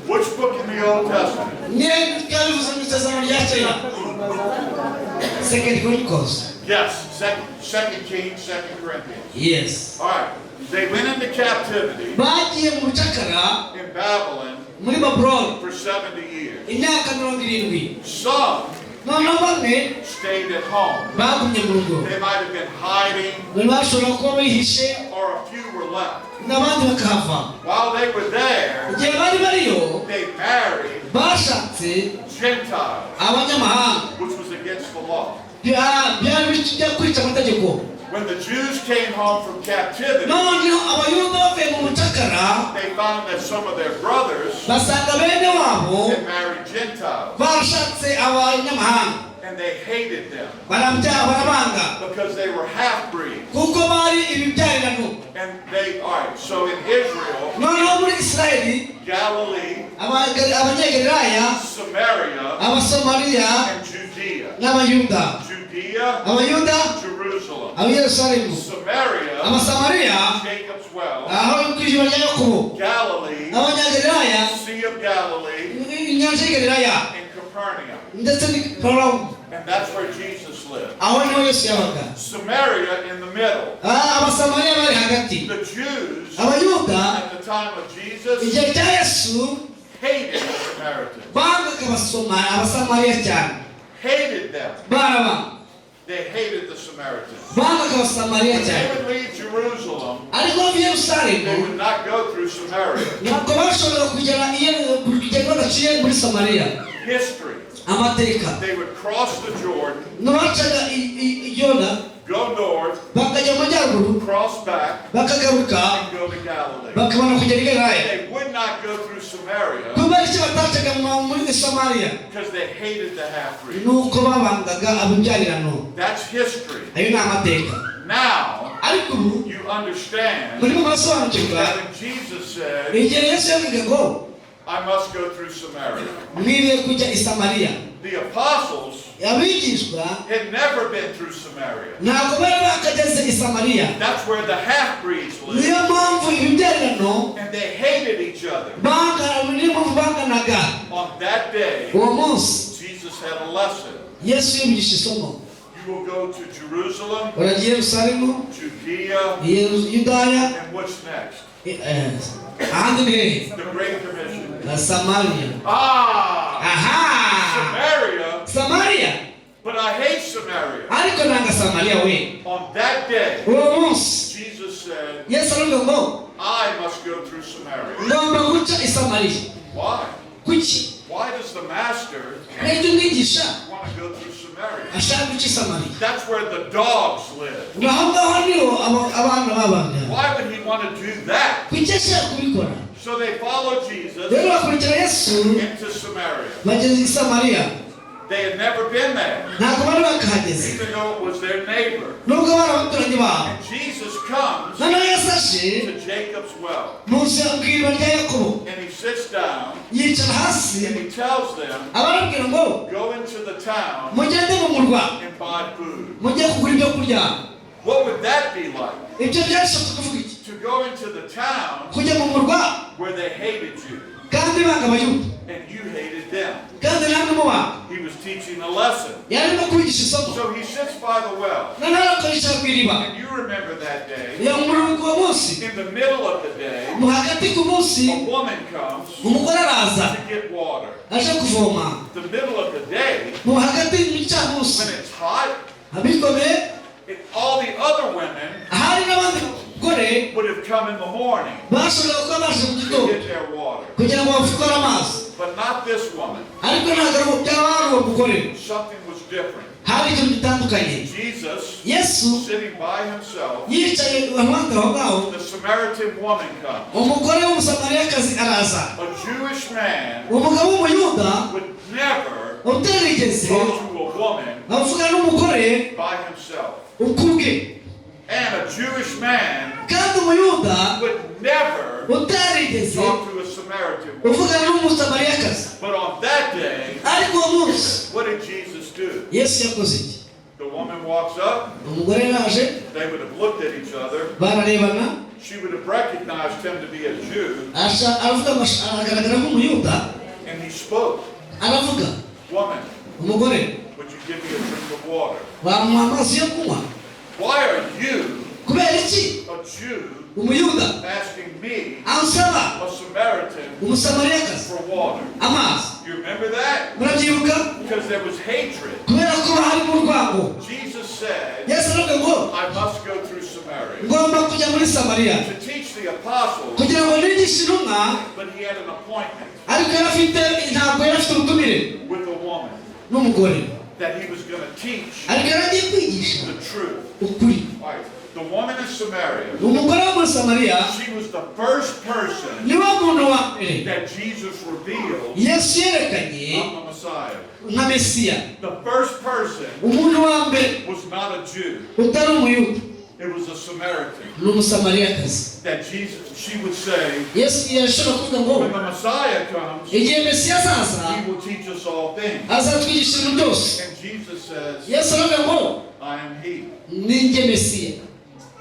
Which book in the Old Testament? Niyo byabivuze mu isezerano rya kera? Second Chronicles. Yes, Second Kings, Second Corinthians. Yes. All right. They went into captivity Bagiye mu bucakara in Babylon muri Babuloni for 70 years. Imyaka 70. Some Noneho bamwe stayed at home. Bagumye mu rugo. They might have been hiding, Bari bashobora kuba bihishe, or a few were left. N'abandi bakahava. While they were there, Igihe bari bariyo, they married bashatse Gentiles, abanyamahanga, which was against the law. Bya- byari bijya kwica amategeko. When the Jews came home from captivity, Noneho Abayuda bavuye mu bucakara, they found that some of their brothers basanga bene wabo had married Gentiles, barashatse abanyamahanga, and they hated them barabya barabanga because they were half-breeds. Kuko bari ibibyarirano. And they, all right, so in Israel, Noneho muri Isirayeli, Galilee, Abanyagalilaya, Samaria, Abasamariya, and Judea. n'Abayuda. Judea, Abayuda, Jerusalem. Abayerusalemu, Samaria, Abasamariya, Jacob's well. Aho ku ijoro rya Yakobo, Galilee, Abanyagalilaya, Sea of Galilee, inyanja y'Galilaya, and Capernaum. Ndetse ni Kaperinawumu. And that's where Jesus lived. Aho niho Yesu yabaga. Samaria in the middle. Ah, Abasamariya bari hagati. The Jews Abayuda at the time of Jesus igihe cya Yesu hated the Samaritans. Bangaga Abasamariya cyane. Hated them. Barabanga. They hated the Samaritans. Bangaga Abasamariya When they cyane. would leave Jerusalem, Ariko bava i Yerusalemu, they would not go through Samaria. Ntabwo bashoboraga kugera i kugenda badaciye muri Samariya. History. Amateka. They would cross the Jordan, Bacaga i Yona, go north, bakajya mu majyaruguru, cross back, bakagaruka, and go to Galilee. Bakabona kugera i Galilaya. They would not go through Samaria Kubera iki batacaga muri Samariya? Because they hated the half-breed. Nuko babangaga ababyarirano. That's history. Ayo ni amateka. Now, Ariko ubu you understand murimo murasobanukirwa that when Jesus said, igihe Yesu yavugaga ngo "I must go through Samaria," nkwiriye kujya i Samariya, the apostles abigishwa had never been through Samaria. Ntabwo bari bakageze i Samariya. That's where the half-breeds lived. Niyo mpamvu ibibyarirano And they hated each other. Banga niyo mpamvu banganaga. On that day, Uwo munsi, Jesus had a lesson. Yesu yigisha isomo. You will go to Jerusalem, Uragiye Yerusalemu, Judea, Yudaya, and what's next? Ahandi ni hehe? The Great Commission. Na Samariya. Ah! Aha. Samaria, Samariya. But I hate Samaria. Ariko nanga Samariya we. On that day, Uwo munsi, Jesus said, Yesu aravuga ngo "I must go through Samaria." ngomba guca i Samariya. Why? Kuki? Why does the master Nibyo umwigisha want to go through Samaria? Ashaka guca i Samariya. That's where the dogs live. Aho ngaho niho abana babaga. Why would he want to do that? Kuki ashaka kubikora? So they followed Jesus Rero bakurikira Yesu into Samaria. Bageze i Samariya. They had never been there, Ntabwo bari bakahageze, even though it was their neighbor. Nubwo bari abaturanyi babo. And Jesus comes Noneho Yesu aje to Jacob's well. Munsi ku iriba rya Yakobo. And he sits down Yicara hasi, and he tells them, abarabwira ngo "Go into the town mugende mu murwa, and buy food." mujye kugura ibyo kurya. What would that be like? Ibyo byashatse kuvuga iki? To go into the town Kujya mu murwa where they hated you kandi banga Abayuda, and you hated them. kandi namwe mubanga. He was was teaching a lesson. Yarimo kwigisha isomo. So he sits by the well. Noneho akicara ku iriba. And you remember that day, Iyo muri uwo munsi, in the middle of the day, mu hagati ku munsi, a woman comes umugore araza to get water. Aje kuvoma. The middle of the day, Mu hagati mu gicamunsi, when it's hot, abikomeye, all the other women hari n'abandi bagore would have come in the morning bashoboraga kuba baje mu to gitondo get their water. Kugira ngo batware amazi. But not this woman. Ariko ntabwo ari byaba ari uwo mugore. Something was different. Hari ikintu gitandukanye. Jesus, Yesu sitting by himself, yicaye iruhande aho ngaho, the Samaritan woman comes. Umugore w'Umusamariyakazi araza. A Jewish man Umugabo w'Umuyuda would never utarigeze talk to a woman avuga n'umugore by himself. Ukubwe. And a Jewish man Kandi Umuyuda would never utarigeze talk to a Samaritan woman. uvugana n'Umusamariyakazi. But on that day, Ariko uwo munsi, what did Jesus do? Yesu yakoze iki? The woman walks up, Umugore yaraje, they would have looked at each other. bararebana. She would have recognized him to be a Jew, Asha aravuga ngo aragaragara nk'Umuyuda. And he spoke. Aravuga. "Woman, Umugore, would you give me a drink of water?" wamuha amazi yo kunywa? Why are you, Kubera iki a Jew, Umuyuda asking me, ansaba, a Samaritan, Umusamariyakazi, for water? amazi? You remember that? Murabyibuka? Because there was hatred. Kubera ko harimo urwango. Jesus said, Yesu aravuga ngo, "I must go through Samaria ngomba kujya muri Samariya to teach the apostles," kugira ngo nigishe intumwa. But he had an appointment Ariko yari afite, ntabwo yari afite ubutumire with a woman n'umugore that he was going to teach ariko yari agiye kwigisha the truth. Ukuri. All right. The woman in Samaria, Umugore wo muri Samariya she was the first person niwe muntu wa mbere that Jesus revealed, Yesu yerekanye "I'm the Messiah." nka Mesiya. The first person Umuntu wa mbere was not a Jew. Utari Umuyuda. It was a Samaritan. Ni Umusamariyakazi. That Jesus, she would say, Yesu yashobora kuvuga ngo, "When the Messiah comes, igihe Mesiya azaza, he will teach us all things." azatwigisha ibintu byose. And Jesus says, Yesu aravuga ngo, "I am he. Ninjye Mesiya.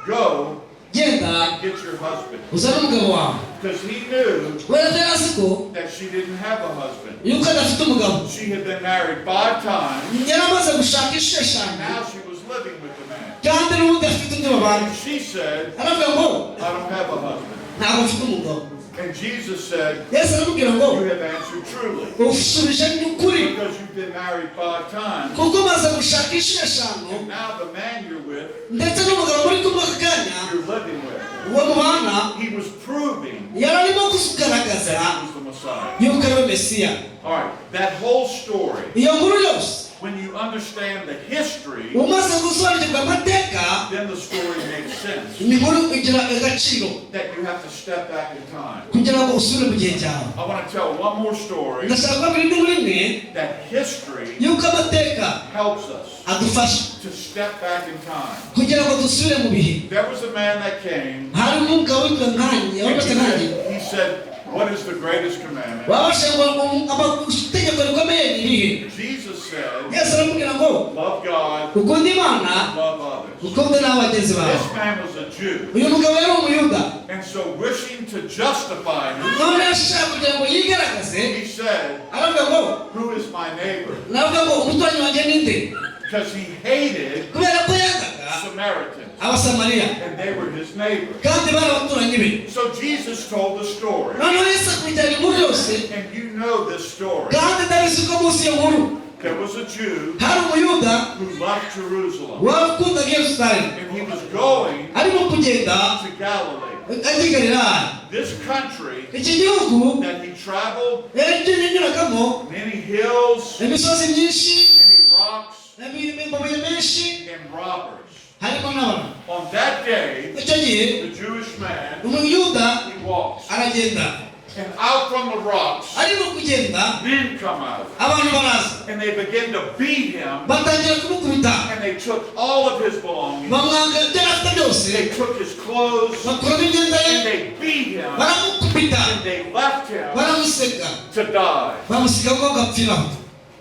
Go Genda get your husband." uzane umugabo wawe. Because he knew Kubera ko yari azi ko that she didn't have a husband. yuko adafite umugabo. She had been married five times. Yari amaze gushaka inshuro eshanu. Now she was living with the man. Kandi n'ubundi afite undi babana. And she said, Aravuga ngo, "I don't have a husband." ntabwo mfite umugabo. And Jesus said, Yesu aramubwira ngo, "You have answered truly. usubije n'ukuri. Because you've been married five times. Kuko umaze gushaka inshuro eshanu, And now the man you're with, ndetse n'umugabo muri kumwe aka kanya, you're living with." uwo mubana. He was proving Yari arimo kugaragaza that he was the Messiah. yuko ari we Mesiya. All right, that whole story, Iyo nkuru yose, when you understand the history, umaze gusobanukirwa amateka, then the story makes sense. Inkuru igira agaciro. That you have to step back in time. Kugira ngo usubire mu gihe cyawe. I want to tell one more story Ndashaka kubabwira indi nkuru imwe that history yuko amateka helps us adufasha to step back in time. Kugira ngo dusubire mu bihe. There was a man that came Hari umugabo witwa nkanjye and wambaye nkanjye. he said, "What is the greatest commandment?" Wabashe ngo itegeko rikomeye ni irihe? Jesus said, Yesu aramubwira ngo, "Love God, ukunde Imana, love others." ukunde n'abagenzi bawe. This man was a Jew. Uyu mugabo yari Umuyuda. And so wishing to justify himself, None yashaka kugira ngo yigaragaze, he said, aravuga ngo, "Who is my neighbor?" Navuga ngo umuturanyi wanjye ninde? Because he hated Kubera ko yangaga Samaritans. Abasamariya. And they were his neighbors. Kandi bari abaturanyi be. So Jesus told the story. Noneho Yesu akurikirana inkuru yose. And you know this story. Kandi ndabizi ko munsi iyo nkuru. There was a Jew Hari Umuyuda who left Jerusalem. Wakundaga Yerusalemu. And he was going Arimo kugenda to Galilee. Ajya i Galilaya. This country Iki gihugu that he traveled, yaryo yanyuragamo, many hills, imisozi myinshi, many rocks, amabuye menshi, and robbers. Harimo n'abantu. On that day, Icyo gihe, the Jewish man, Umuyuda he walks. aragenda. And out from the rocks, Arimo kugenda, men come out. Abantu baraza. And they begin to beat him. Batangira kumukubita. And they took all of his belongings. Bamwaka ibyo yari afite byose. They took his clothes. Bakuramo imyenda ye. And they beat him. Baramukubita. And they left him Baramuseka. to die. Bamusiga ngo agapfiraho.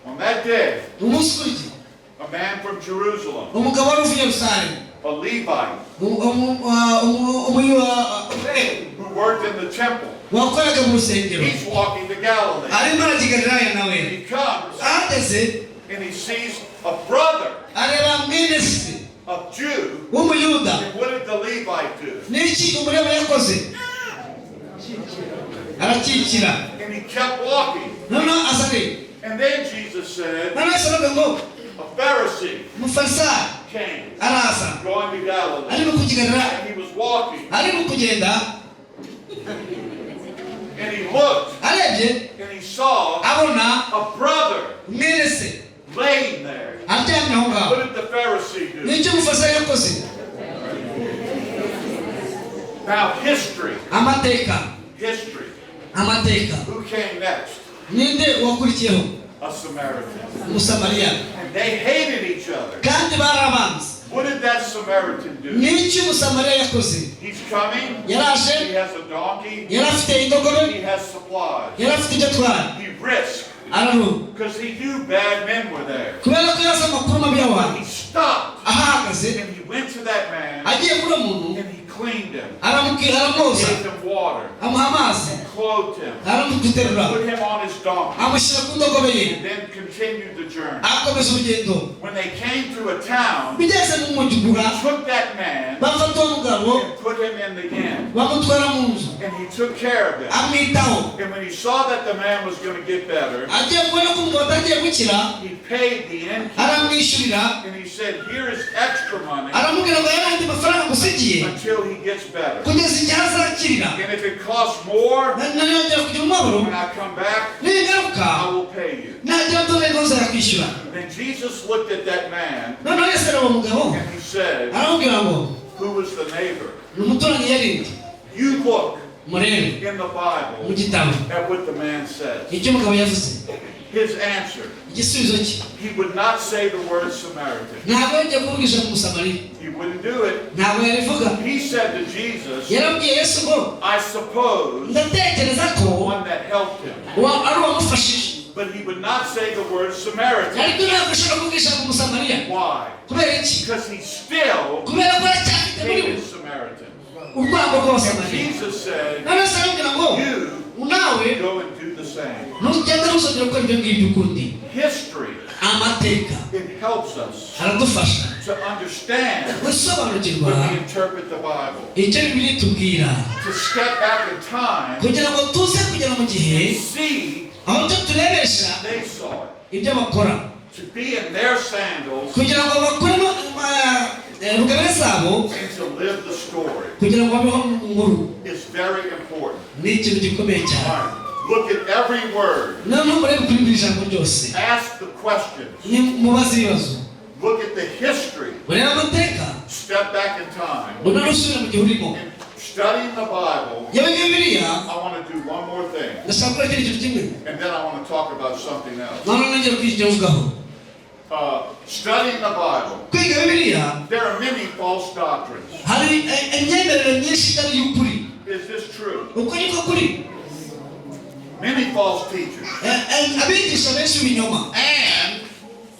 On that day, Umunsi ukurikiye, a man from Jerusalem, umugabo wari uvuye Yerusalemu, a Levite, who worked in the temple, wakoraga mu rusengero, he's walking to Galilee. arimo arajya i Galilaya nawe. He comes Ahageze, And he sees a brother, Areba mwene se a Jew. w'Umuyuda. And what did the Levite do? N'iki Umulewi yakoze? Arakikira. And he kept walking. Noneho asake. And then Jesus said, Noneho Yesu aravuga ngo a Pharisee Umufarisayo came araza going to Galilee. arimo kukiganira, And he was walking. arimo kugenda. And he looked Arebye, and he saw abona a brother mwene se laying there. aryamye aho ngaho. What did the Pharisee do? N'icyo Umufarisayo yakoze? Now, history. Amateka. History. Amateka. Who came next? Ninde wakurikiyeho? A Samaritan. Umusamariya. And they hated each other. Kandi barabanze. What did that Samaritan do? N'icyo Umusamariya yakoze? He's coming. Yaraje. He has a donkey. Yari afite indogobe. He has supplies. Yari afite ibyo atwara. He risked Araruha because he knew bad men were there. kubera ko yazi amakuru mabi y'abantu. He stopped Ahahagaze, and he went to that man agiye kuri uwo muntu, and he cleaned him, aramubwira, aramwoza, gave him water, amuha amazi, clothed him, aramuterura, put him on his donkey, amushyira ku ndogobe ye, and then continued the journey. Akomeza urugendo. When they came to a town, Bigeze mu mujyi, he took that man bafata uwo mugabo, and put him in the inn, bamutwara mu nzu, and he took care of him. Amwitaho. And when he saw that the man was going to get better, Agiye kubona ko umugabo atagiye gukira, he paid the innkeeper, aramwishyurira, and he said, "Here is extra money aramubwira ngo yarandi mafaranga ngusigiye until he gets better. kugeza igihe azakirira. And if it costs more, Nanongera kugira umubabaro, when I come back, ningaruka, I will pay you." nagira ndore ngo nzayakwishyura. Then Jesus looked at that man Noneho Yesu areba uwo mugabo, and he said, aramubwira ngo, "Who was the neighbor?" ni umuturanyi yarinde? You look Murebe in the mu Bible gitabo at what the man says. Icyo umugabo yavuze. His answer, Igisubizo cye, he would not say the word Samaritan. Ntabwo yongeye kuvuga ijambo Umusamariya. He wouldn't do it. Ntabwo yarivuga. He said to Jesus, Yarabwiye Yesu ngo, "I suppose ndatekereza ko one that helped him." Ari uwamufashije. But he would not say the word Samaritan. Ariko ntabwo ashobora kuvuga ijambo Umusamariya. Why? Kubera iki? Because he still Kubera ko aracyafite muri we hated Samaritans. urwango And rw'Abasamariya. Jesus said, None se aramubwira ngo, "You nawe go and do the same." ntugende, ntuzongere gukora ibyo ngibyo ukundi. History, Amateka it helps us aradufasha to understand gusobanukirwa when we interpret the Bible. Icyo Bibiliya itubwira. To step back in time Kugira ngo tuze kugera mu gihe and see aho icyo turebesha they saw it. Ibyo bakora. To be in their sandals Kugira ngo bakuremo eh, rugabire zabo, and to live the story kugira ngo babeho mu nkuru is very important. ni ikintu gikomeye cyane. All right. Look at every word. Noneho murebe kuri buri jambo ryose. Ask the questions. Ni mubaze ibibazo. Look at the history. Urebe amateka. Step back in time. Noneho usubire mu gihe urimo. And studying the Bible, Yewe Bibiliya, I want to do one more thing. Ndashaka gukora ikindi kintu kimwe. And then I want to talk about something else. Noneho nongere kwigira mvugaho. Studying the Bible, Kwiga Bibiliya, there are many false doctrines. Hari imyemerere myinshi itari iy'ukuri. Is this true? Uko niko kuri. Many false teachers. Abigisha benshi b'ibinyoma. And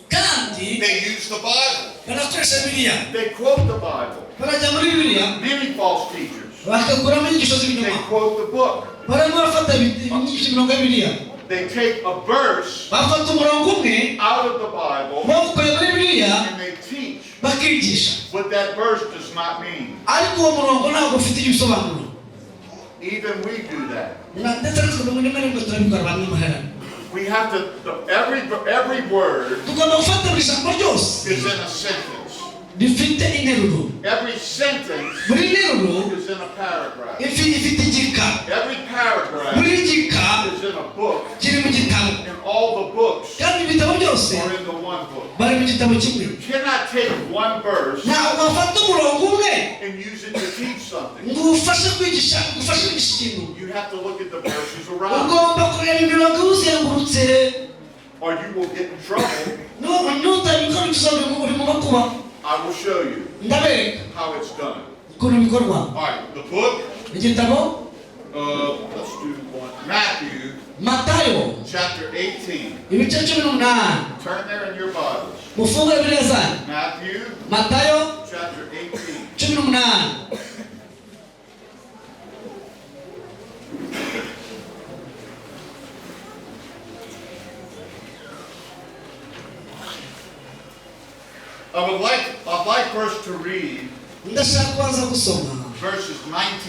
Kandi they use the Bible. Barakoresha Bibiliya. They quote the Bible. Barajya muri Bibiliya, Many false teachers. Bagakuramo inyigisho They z'ibinyoma. quote the book. Barimo barafata inyigisho, imirongo ya Bibiliya. They take a verse Bafata umurongo umwe out of the Bible bawukuye muri Bibiliya, and they teach bakigisha what that verse does not mean. Ariko uwo murongo ntabwo ufite ibisobanuro. Even we do that. Ndetse natwe rimwe na rimwe turabikora bamwe muherana. We have to, every word Tugomba gufata buri jambo ryose is in a sentence. Rifite interuro. Every sentence Buri nteruro is in a paragraph. Ifite igika. Every paragraph Buri gika is in a book. Kiri mu gitabo. And all the books Kandi ibitabo byose are in the one book. Bari mu gitabo kimwe. You cannot take one verse Ntabwo wafata umurongo umwe and use it to teach something. Ngo ufashe kwigisha, ufashe kwigisha ikintu. You have to look at the verses around, Ugomba kureba imirongo iwuzengurutse, or you will get in trouble. Nutabikora uzaba uri mu makuba. I will show you Ndabereka how it's done. Ukuntu bikorwa. All right, the book, Igitabo, let's do one. Matthew Matayo chapter 18. ibice 18. Turn there in your Bibles. Mufunge Bibiliya zanyu. Matthew Matayo chapter 18. 18. I'd like first to read Ndashaka kubanza gusoma verses 19